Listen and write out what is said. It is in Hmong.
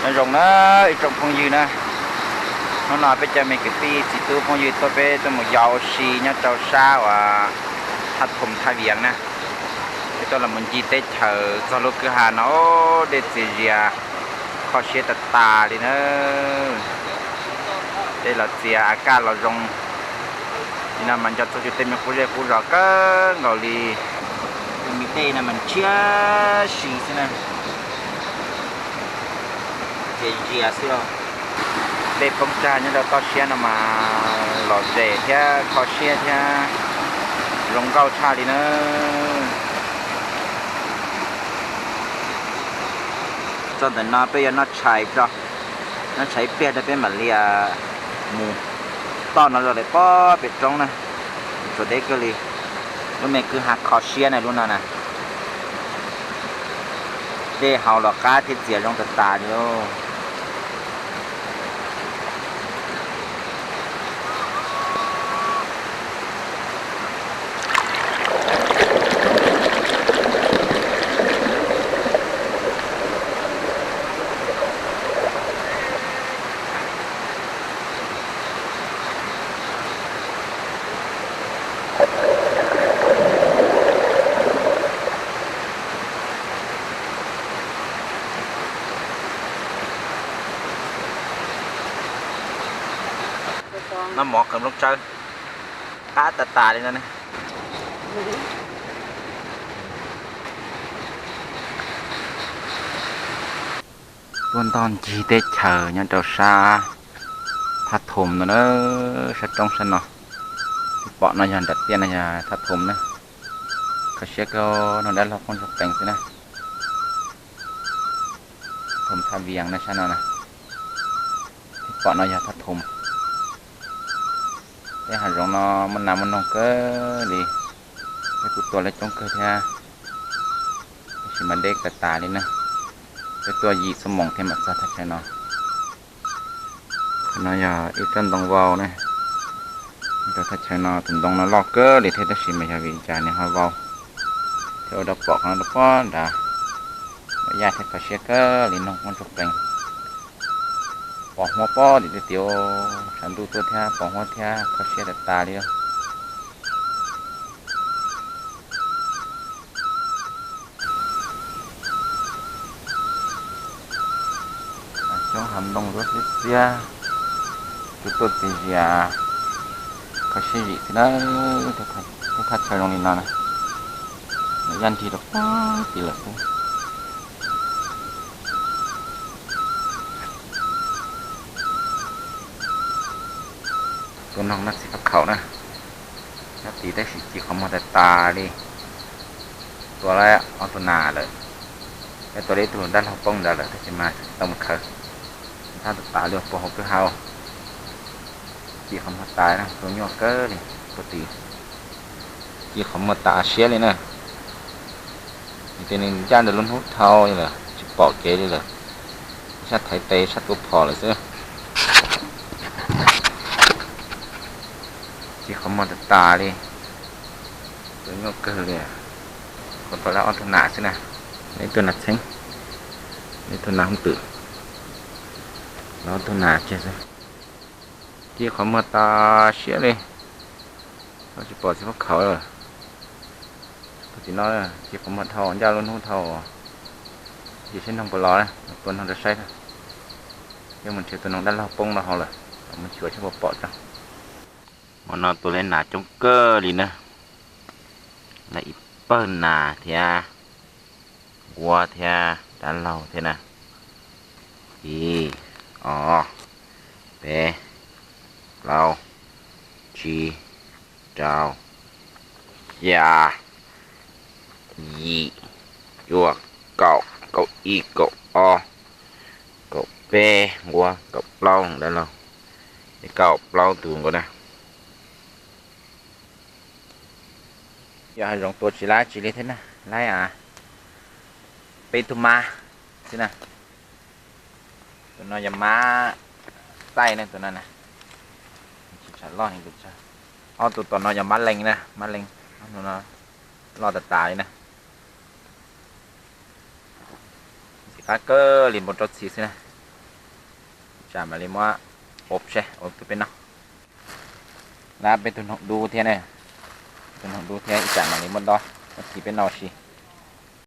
Nyob zoo na ib tsoom phooj ywg na, hnub no peb cov me kwv tij txiv tub phooj ywg tuaj peb tuaj mus yos ua si nyob rau sab uas Thaj Thoom Thaj Vias na. Peb tuaj los mus ncig teb chaws txog lub kwj ha no, dej txias zias, kho siab tas tas li na. Dej los txias, a kaj los zoo li no mas nco txog tej me qub zej qub zos kawg nkaus li. Tej me dej no mas ntshiab si xwb na. Txias zias xwb os. Dej poob tsag nyob rau toj siab no mas lom zem thiab kho siab thiab zoo nkauj tshaj li na. Txog ntawm no peb yuav noj tshais tso, noj tshais ib pliag rau peb mam li mus. Toj no zoo li pob pem roob na, tsuas deb kawg li. Lub me kwj ha kho siab na lub no na. Dej haus los qab thiab txias zoo tas tas li lauj. Noj mov qhwv nplooj tsawb, qab tas tas li no ne. Tuaj ntog ncig teb chaws nyob rau sab Thaj Thoom no na, sab roob sab no. Pom no yog nram tiaj no yog Thaj Thoom na. Kho siab kawg, noog dab laug qoob ntsoog qees xwb na. Thoom Thaj Vias na sab no na. Pom no yog Thaj Thoom. Tej hav zoov no muaj nas muaj noog kawg li. Peb kuj tua lawv coob kawg thiab, tab sis mas deb kawg tas li na. Peb tuaj yim xuab moos thiab mam txog thaj chaw no. Qhov no yog ib tsob ntoo vau na. Rau thaj chaw no tus ntoo no loj kawg li thiab tab sis mas yog vim cas nws ho vau thiab ua rau pom qhov no rau pob nrad. Yaj thiab kho siab kawg li, noog qoob ntsoog qees. Pos huab pob tim tiag tiag, tshav ntuj tuaj thiab pos huab thiab kho siab tas tas li. Xyoob hav ntoo duab xiab xiab, tsuas tuaj txias zias, kho siab zim xwb na. Tej thaj chaw zoo li no na, yaj nrig rau pob tim lawm xwb. Tua noog noj txiv faj khaum na, nyob tid tab sis ci qhov muag tas tas li. Tua lawm ob tug nas lawm, peb tua lawm ib tug dab laug poob ntawd lawm tab sis mas tsis tau mus khaws, tab tas tas li puag hauv kwj ha. Ci qhov muag tas na, tua nyuaj kawg li, puag tid ci qhov muag tas siab li na. Nws tias nws ncaj ntawm lub hnub dhau lawm tsis pom kev li lawm, sab thaiv tes sab tua phom lawm xwb. Ci qhov muag tas tas li, tua nyuaj kawg li. Kuv tua lawm ob tug nas xwb na, ib tug nas txheeb, ib tug nas hooj twm, los ob tug nas kiag xwb. Ci qhov muag tas siab li, tsis pom txiv faj khaum lawm. Puag tim no ci qhov muag dhau, ncaj lub hnub dhau, cia saib noog puas los, tua noog rau saib, thiab mus nrhiav tus noog dab laug poob no hauv lawm, mus xyuas saib puas pom tso. Hmo no tua lawm nas coob kawg li na, lawm ib pawg nas thiab, nquab thiab dab laug thiab na. Ib, ob, peb, plaub, tsib, rau, xya, yim, cuaj, kaum, kaum ib, kaum ob, kaum peb nquab, kaum plaub dab laug, thiab kaum plaub tus nquab na. Yog hav zoov tua tsis laib tsis li thiab na, laib peb tug mab xwb na. Tus no yog mab txaij na, tus no na, tsis tshua loj heev. Ob tug tom no yog mab lees na, mab lees, loj tas tas li na. Ntxim qab kawg li, npau rau txhim xwb na. Tsam mam li muab ua seb ua twg peb noj. Lab peb tug noog dub thiab ne, tug noog dub thiab ib tsam mam li muab dob, muab khi peb noj ua si.